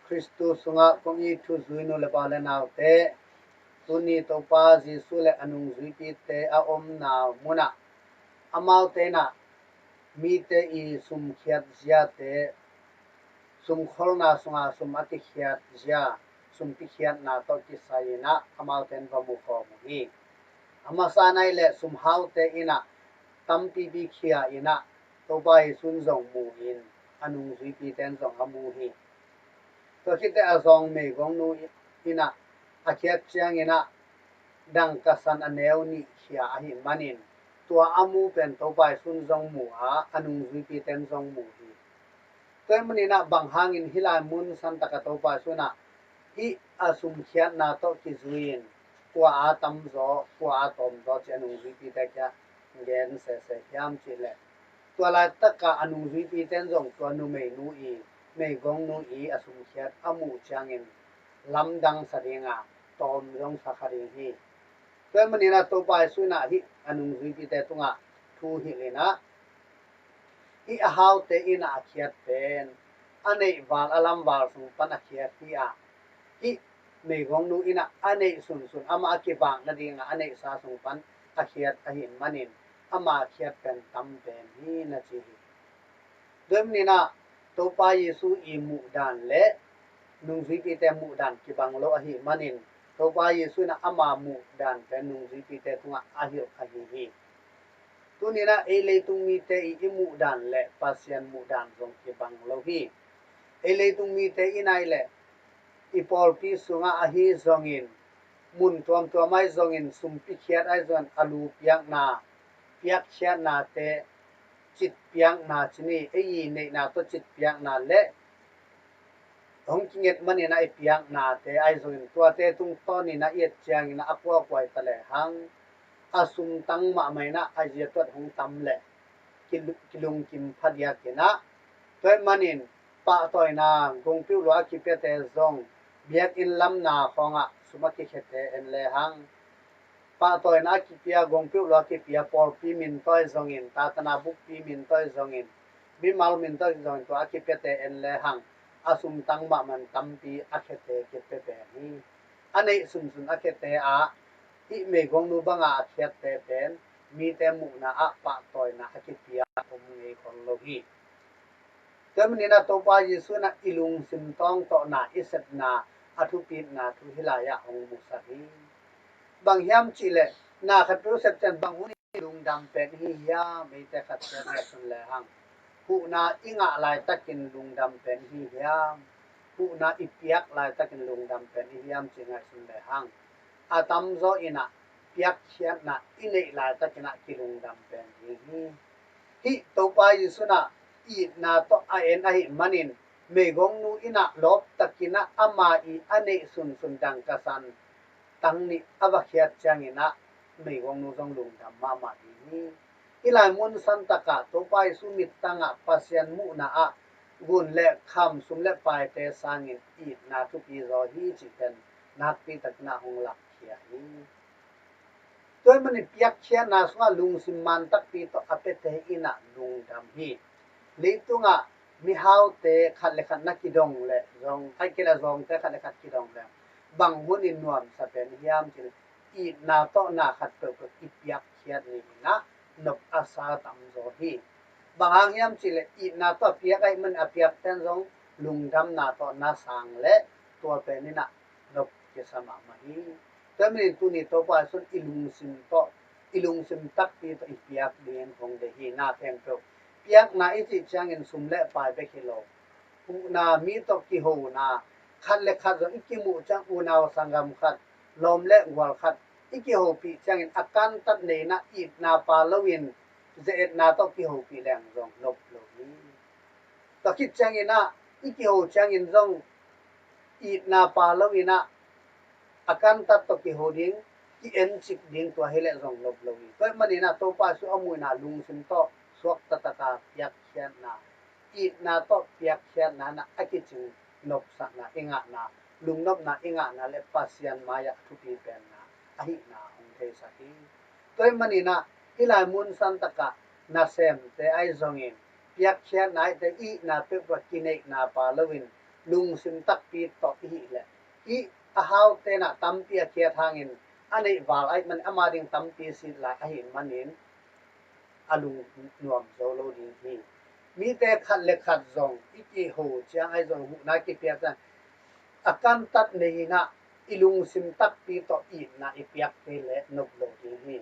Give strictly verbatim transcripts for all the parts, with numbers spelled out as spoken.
Khristu sungah kong it thuzui nu le pa le naute, tuni Topa Jesu le a nungzuipite a omna munah amaute inah mite i sumkhiat ziate, sumkholna sunga sum a kikhiat zia, sumpi khiatna tawh kisai inah amaute in va mu khawm uh hi. A masa in ahih leh sumhaute inah tampipi khia inah Topa Jesu in zong mu in a nungzuipite in zong a mu hi. Tua khit teh a zawng meigongnu inah a khiat ciang inah dangkasan a neu nih khia ahih manin tua a mu pen Topa Jesu in zong mu a, a nungzuipite in zong mu hi. Tua ahih manin ah bang hangin hih lai mun santak a Topa Jesu inah hih a sumkhiatna tawh kizui in kua a tamzaw, kua a tawmzaw ci a nungzuipite kiang gen sese hiam cih leh, tua laitak a a nungzuipite in zong tua numeinu i, meigongnu i a sumkhiat a muh ciangin lamdang sa ding a, tawm zong sa kha ding hi. Tua ahih manin ah Topa Jesu inah hih a nungzuipite tungah thu hilh inah hih a haute inah a khiat pen a neih val a lam val sung pan a khiat hi a, hih meigongnu inah a neih sunsun amah a kivak nadingah a neihsa sung pan a khiat ahih manin ama a khiat pen tam pen hi na ci hi. Tua ahih manin ah Topa Jesu i muhdan le nungzuipite muhdan kibang lo ahih manin Topa Jesu inah ama muhdan pen nungzuipite tungah a hilh kha hi hi. Tuni inah ei leitung mite i, i muhdan le Pasian muhdan zong kibang lo hi. Ei leitung mite inah ahih leh i pawlpi sungah ahi zongin mun tuamtuam ahi zongin sumpi khiat ahi zongin a lu piakna, piakkhiatnate, cit piakna ci ni, ei i neihna tawh cit piakna le hong kinget manin ah i piaknate ahi zongin tuate tungtawn inah i et ciangin ah a kuakuai ta lehang a sumtang mahmah inah a zia tuat hong tam leh ki-, kilungkim phadiak inah, tua ahih manin pahtawina gongpiuh lua a kipiate zong biakinn lamna khawngah sum a kikhiate en lehang, pahtawina a kipia, gongpiuh lua a kipia pawlpi min tawh ahi zongin, tatana bukpi min tawh ahi zongin, mimal min tawh ahi zongin tua a kipiate en lehang a sumtang mahmah in tampi a khiate kipia pen hi. A neih sunsun a khiate ah hih meigongnu banga a khiatte pen mite muhna ah pahtawina a kipia om ngei khol lo hi. Tua ahih manin ah Topa Jesu inah i lungsim tawng tawh na i sepna a thupitna thu hih lai-ah hong musak hi. Bang hiam cih leh na khat peuh sep ciang bang hun i lungdam pen i hi hiam, eite khat ciat ngaihsun lehang. Huhna i ngah laitakin lungdam pen i hi hiam? Huhna i piak laitakin lungdam pen i hi hiam cih ngaihsun lehang, a tamzaw inah piakkhiatna i neih laitakin ah kilungdam pen i hi hi. Hih Topa Jesu inah itna tawh a en ahih manin meigongnu inah lawptakin ah ama i a neih sunsun dangkasan tang nih a va khiat ciangin ah meigongnu zong lungdam mahmah ding hi. Hih lai mun santak ah Topa Jesu mittang ah Pasian muhna ah gun le kham, sum le paite sangin itna thupi zaw hi cih pen nakpi takin ah hong lakkhia hi. Tua ahih manin piakkhiatna sungah lungsim man takpi tawh a piate inah lungdam hi. Leitungah mihaute khat le khat na kidong leh zong, ahih kei leh zawngte khat le khat kidong leh bang hunin nuamsa pen hiam cih leh itna tawh na khat peuhpeuh i piakkhiat ni inah nop a sa tamzaw hi. Bang hang hiam cih leh itna tawh a piak ahih manin a piakten zong lungdamna tawh na sang leh tua pen inah nop kisa mahmah hi. Tua ahih manin tuni Topa Jesu in i lungsim tawh, i lungsim takpi tawh i piak dingin hong deih hi. Na khempeuh piakna i cih ciangin sum le pai bek hi lo. Huhna, mi tawh kihona, khat le khat zong i kimuh ciang unau sanggam khat, lawm le gual khat i kihopih ciangin a kantat nei inah itna pha loin ze-etna tawh kihopih leng zong nop lo hi. Tua khit ciangin ah i kiho ciangin zong itna pha lo inah a kantat tawh kiho ding, ki-encik ding tua hi leh zong nop lo hi. Tua ahih manin ah Topa Jesu a muhna lungsim tawh suak taktak a piakkhiatna, itna tawh piakkhiatna inah a kicing nopsakna i ngahna, lungnopna i ngahna le Pasian mai-ah a thupi penna ahihna hong theisak hi. Tua ahih manin ah hih lai mun santak ah nasemte ahi zongin, piakkhiatna ahih teh itna peuhpeuh ah kineihna pha loin lungsim takpi tawh i hih leh, hih a haute in ah tampi a khiat hangin a neih val ahih manin ama ding tampi sit lai ahih manin a lungnuam zo lo ding hi. Mite khat le khat zong i kiho ciang ahi zong huhna kipiak ciang a kantat nei in ah i lungsim takpi tawh itna i piak kei leh nop lo ding hi.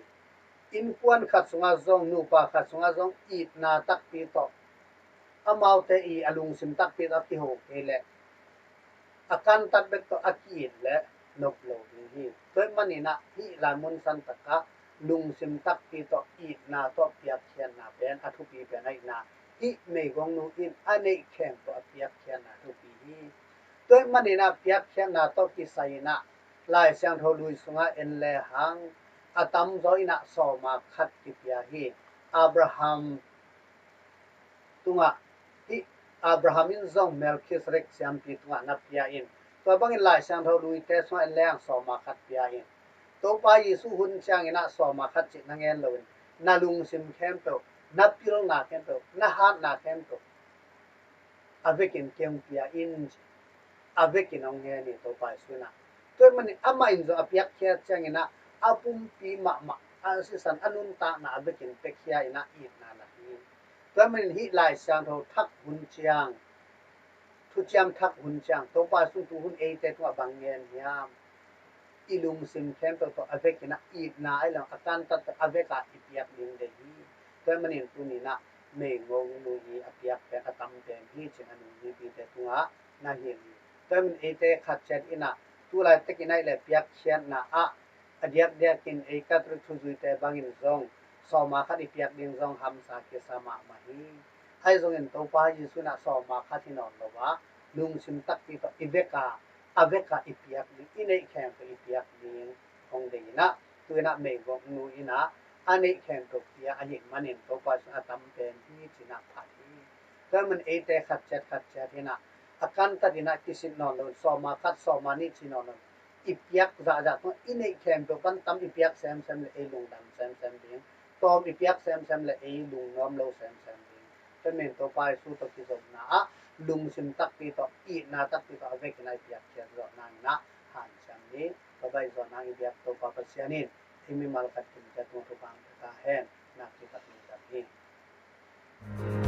Innkuan khat sungah zong, nupa khat sungah zong itna takpi tawh amaute i a lungsim takpi tawh a kiho kei leh a kantat bek tawh a ki-it leh nop lo ding hi. Tua ahih manin ah hih lai mun san takah lungsim takpi tawh itna tawh piakkhiatna pen a thupi pen ahihna hih meigongnu in a neih khempeuh a piakkhiatna thupi hi. Tua ahih manin ah piakkhiatna tawh kisai in ah Lai Siangtho Lui sungah en lehang a tamzaw in ah sawma khat kipia hi. Abraham tungah hih Abraham in zong Melchizedek siampi tungah na pia in, tua bangin Lai Siangtho Luite sungah en lehang sawma khat pia in. Topa Jesu hun ciangin ah sawma khat cih na ngen loin na lungsim khempeuh, na pilna khempeuh, na hatna khempeuh a vekin kei hong pia in ci. A vekin hong ngen hi Topa Jesu in ah. Tua ahih manin amah in zong a piakkhiat ciangin ah a pumpi mahmah, a sisan, a nuntakna a vekin piakhia in ah itna lak hi. Tua ahih manin hih Lai Siangtho thak hun ciang, thuciam thak hun ciang Topa Jesu in tu hun eite tungah bang ngen hiam? I lungsim khempeuh tawh a vekin ah itna ahi lo a kantat tawh a vekah i piak ding deih hi. Tua ahih manin tuni in ah meigongnu i a piak pen a tam pen hi ci-in a nungzuipite tungah na hilh hi. Tua ahih manin eite khat ciat in ah tulaitak in ahih leh piakkhiatna ah a diakdiakin ei Catholic thuzuite bangin zong sawma khat i piak ding zong hamsa kisa mahmah hi. Ahi zongin Topa Jesu in ah sawma khat hi nawn lo a, lungsim takpi tawh i vekah, a vekah i piak ding, i neih khempeuh i piak ding hong deih in ah, tu in ah meigongnu in ah a neih khempeuh pia ahih manin Topa Jesu in a tam pen hi ci-in ah phat hi. Tua ahih manin eite khat ciat khat ciat in ah a kantat in ah kisit nawn lo, sawma khat sawma nih ci nawn lo, i piak zahzah tungah i neih khempeuh pan tam i piak semsem leh ei lungdam semsem ding, tawm i piak semsem leh ei lungnuam lo semsem ding. Tua ahih manin Topa Jesu tawh kizopna ah lungsim takpi tawh, itna takpi tawh a vekin ah i piakkhiat zawh nangin ah hanciam ni. Tua bang i zawh nang i biak Topa Pasian in ei mimal khat kimciat tungah thupha hong pia ta hen. Na kizap ni zang hi.